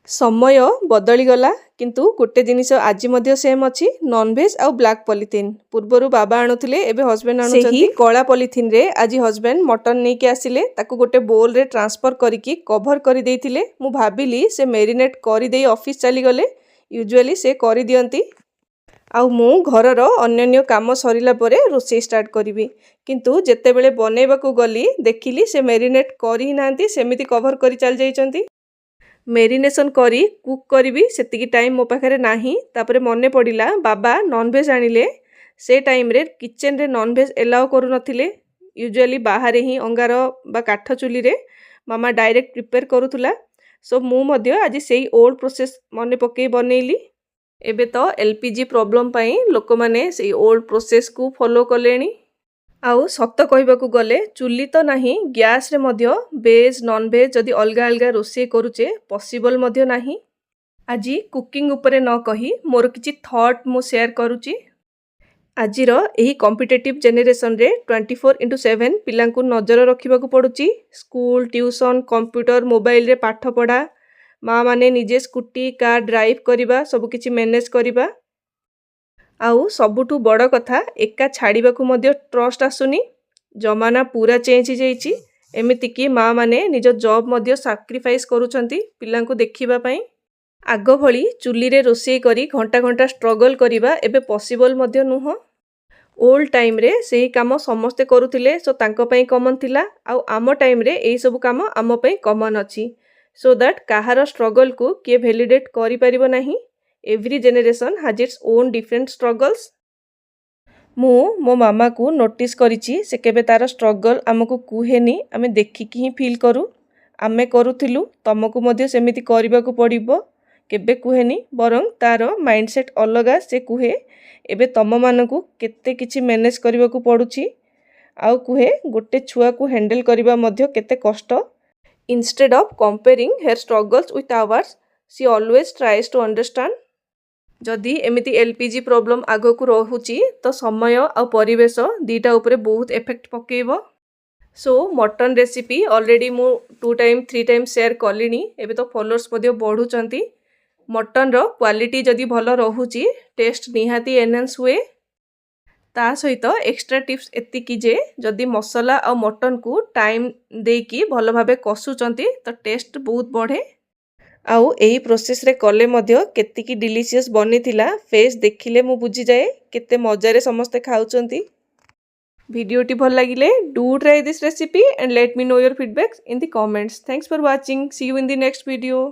ସମୟ ବଦଳିଗଲା, କିନ୍ତୁ ଗୋଟେ ଜିନିଷ ଆଜି ମଧ୍ୟ ସେମ୍ ଅଛି, ନନଭେଜ୍ ଆଉ ବ୍ଲାକ୍ ପଲିଥିନ୍। ପୂର୍ବରୁ ବାବା ଆଣୁଥିଲେ, ଏବେ ହଜବେଣ୍ଡ ଆଣୁଛନ୍ତି। ସେହି କଳା ପଲିଥିନ୍ରେ ଆଜି ହଜବେଣ୍ଡ ମଟନ୍ ନେଇକି ଆସିଲେ। ତାକୁ ଗୋଟେ ବୋଲ୍ରେ ଟ୍ରାନ୍ସଫର୍ କରିକି କଭର୍ କରିଦେଇଥିଲେ। ମୁଁ ଭାବିଲି ସେ ମେରିନେଟ୍ କରିଦେଇ ଅଫିସ୍ ଚାଲିଗଲେ। ୟୁଜୁଆଲି ସେ କରିଦିଅନ୍ତି ଆଉ ମୁଁ ଘରର ଅନ୍ୟାନ୍ୟ କାମ ସରିଲା ପରେ ରୋଷେଇ ଷ୍ଟାର୍ଟ କରିବି। କିନ୍ତୁ ଯେତେବେଳେ ବନେଇବାକୁ ଗଲି, ଦେଖିଲି ସେ ମେରିନେଟ୍ କରି ହିଁ ନାହାନ୍ତି, ସେମିତି କଭର୍ କରି ଚାଲି ଯାଇଛନ୍ତି। ମେରିନେସନ୍ କରି କୁକ୍ କରିବି, ସେତିକି ଟାଇମ୍ ମୋ ପାଖରେ ନାହିଁ। ତାପରେ ମନେ ପଡ଼ିଲା, ବାବା ନନଭେଜ୍ ଆଣିଲେ ସେ ଟାଇମ୍ରେ କିଚେନରେ ନନଭେଜ୍ ଏଲାଉ କରୁନଥିଲେ। ୟୁଜୁଆଲି ବାହାରେ ହିଁ ଅଙ୍ଗାର ବା କାଠ ଚୁଲିରେ ମାମା ଡାଇରେକ୍ଟ ପ୍ରିପେୟାର କରୁଥିଲା। ସୋ ମୁଁ ମଧ୍ୟ ଆଜି ସେଇ ଓଲ୍ଡ ପ୍ରୋସେସ୍ ମନେ ପକାଇ ବନେଇଲି। ଏବେ ତ ଏଲ୍ପିଜି ପ୍ରୋବ୍ଲେମ୍ ପାଇଁ ଲୋକମାନେ ସେଇ ଓଲ୍ଡ ପ୍ରୋସେସ୍କୁ ଫଲୋ କଲେଣି। ଆଉ ସତ କହିବାକୁ ଗଲେ, ଚୁଲି ତ ନାହିଁ, ଗ୍ୟାସ୍ରେ ମଧ୍ୟ ଭେଜ୍ ନନଭେଜ୍ ଯଦି ଅଲଗା ଅଲଗା ରୋଷେଇ କରୁଛେ, ପସିବଲ୍ ମଧ୍ୟ ନାହିଁ। ଆଜି କୁକିଂ ଉପରେ ନ କହି ମୋର କିଛି ଥଟ୍ ମୁଁ ସେୟାର କରୁଛି। ଆଜିର ଏହି କମ୍ପିଟେଟିଭ୍ ଜେନେରେସନରେ 24x7 ପିଲାଙ୍କୁ ନଜର ରଖିବାକୁ ପଡ଼ୁଛି। ସ୍କୁଲ, ଟ୍ୟୁସନ୍, କମ୍ପ୍ୟୁଟର, ମୋବାଇଲରେ ପାଠ ପଢ଼ା, ମାଆମାନେ ନିଜେ ସ୍କୁଟି, କାର୍ ଡ୍ରାଇଭ୍ କରିବା, ସବୁକିଛି ମ୍ୟାନେଜ୍ କରିବା। ଆଉ ସବୁଠୁ ବଡ଼ କଥା, ଏକା ଛାଡ଼ିବାକୁ ମଧ୍ୟ ଟ୍ରଷ୍ଟ ଆସୁନି। ଜମାନା ପୁରା ଚେଞ୍ଜ ହେଇଯାଇଛି। ଏମିତିକି ମାଆମାନେ ନିଜ ଜବ୍ ମଧ୍ୟ ସାକ୍ରିଫାଇସ୍ କରୁଛନ୍ତି ପିଲାଙ୍କୁ ଦେଖିବା ପାଇଁ। ଆଗ ଭଳି ଚୁଲିରେ ରୋଷେଇ କରି ଘଣ୍ଟା ଘଣ୍ଟା ଷ୍ଟ୍ରଗଲ୍ କରିବା ଏବେ ପସିବଲ୍ ମଧ୍ୟ ନୁହଁ। ଓଲ୍ଡ ଟାଇମ୍ରେ ସେହି କାମ ସମସ୍ତେ କରୁଥିଲେ, ସୋ ତାଙ୍କ ପାଇଁ କମନ୍ ଥିଲା। ଆଉ ଆମ ଟାଇମ୍ରେ ଏଇସବୁ କାମ ଆମ ପାଇଁ କମନ୍ ଅଛି। ସୋ that କାହାର ଷ୍ଟ୍ରଗଲ୍କୁ କିଏ ଭ୍ୟାଲିଡେଟ୍ କରିପାରିବ ନାହିଁ। Every generation has its own different struggles. ମୁଁ ମୋ ମାମାକୁ ନୋଟିସ୍ କରିଛି, ସେ କେବେ ତା'ର ଷ୍ଟ୍ରଗଲ୍ ଆମକୁ କୁହେନି। ଆମେ ଦେଖିକି ହିଁ ଫିଲ୍ କରୁ। ଆମେ କରୁଥିଲୁ, ତୁମକୁ ମଧ୍ୟ ସେମିତି କରିବାକୁ ପଡ଼ିବ, କେବେ କୁହେନି। ବରଂ ତା'ର ମାଇଣ୍ଡସେଟ୍ ଅଲଗା। ସେ କୁହେ, ଏବେ ତୁମମାନଙ୍କୁ କେତେ କିଛି ମ୍ୟାନେଜ୍ କରିବାକୁ ପଡ଼ୁଛି। ଆଉ କୁହେ, ଗୋଟେ ଛୁଆକୁ ହ୍ୟାଣ୍ଡେଲ୍ କରିବା ମଧ୍ୟ କେତେ କଷ୍ଟ। Instead of comparing her struggles with ours, she always tries to understand. ଯଦି ଏମିତି ଏଲ୍ପିଜି ପ୍ରୋବ୍ଲେମ୍ ଆଗକୁ ରହୁଛି, ତ ସମୟ ଆଉ ପରିବେଶ ଦୁଇଟା ଉପରେ ବହୁତ ଏଫେକ୍ଟ ପକାଇବ। ସୋ ମଟନ୍ ରେସିପି ଅଲରେଡ଼ି ମୁଁ two time, three time share କଲିଣି। ଏବେ ତ ଫଲୋଅର୍ସ ମଧ୍ୟ ବଢ଼ୁଛନ୍ତି। ମଟନ୍ର କ୍ୱାଲିଟି ଯଦି ଭଲ ରହୁଛି, ଟେଷ୍ଟ ନିହାତି ଏନହାନ୍ସ ହୁଏ। ତା ସହିତ ଏକ୍ସଟ୍ରା ଟିପ୍ସ ଏତିକି ଯେ ଯଦି ମସଲା ଆଉ ମଟନ୍କୁ ଟାଇମ୍ ଦେଇକି ଭଲ ଭାବେ କଷୁଛନ୍ତି, ତ ଟେଷ୍ଟ ବହୁତ ବଢ଼େ। ଆଉ ଏହି ପ୍ରୋସେସ୍ରେ କଲେ ମଧ୍ୟ କେତିକି ଡିଲିସିୟସ୍ ବନିଥିଲା, ଫେସ୍ ଦେଖିଲେ ମୁଁ ବୁଝିଯାଏ କେତେ ମଜାରେ ସମସ୍ତେ ଖାଉଛନ୍ତି। ଭିଡ଼ିଓଟି ଭଲ ଲାଗିଲେ, do try this recipe and let me know your feedbacks in the comments. Thanks for watching. See you in the next video.